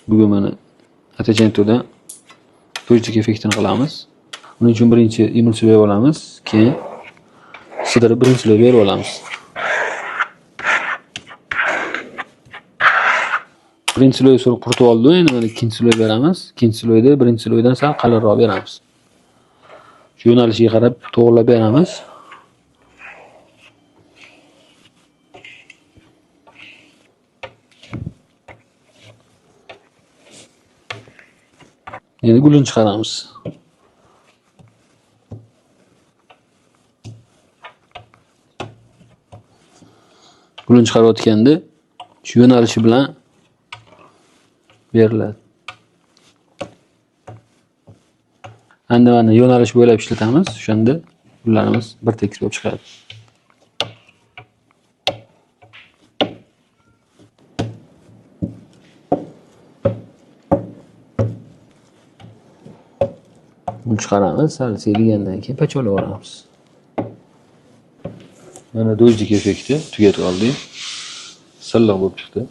Bugun mana Atachento'da дождик effektini qilamiz. Buning uchun birinchi emulsiya berib olamiz, keyin sidirib birinchi слой berib olamiz. Birinchi слой surib quritib oldi, endi mana ikkinchi слой beramiz. Ikkinchi слой da birinchi слой dan sal qalinroq beramiz. Shu yo'nalishiga qarab to'g'rilab beramiz. Endi gulini chiqaramiz. Gulini chiqarayotganda shu yo'nalishi bilan beriladi. Endi mana yo'nalish bo'ylab ishlatamiz, o'shanda gullarimiz bir tekis bo'lib chiqadi. Gul chiqaramiz, sal seligandan keyin pacholab olamiz. Mana дождик effekti tugatib oldik. Silliq bo'lib chiqdi.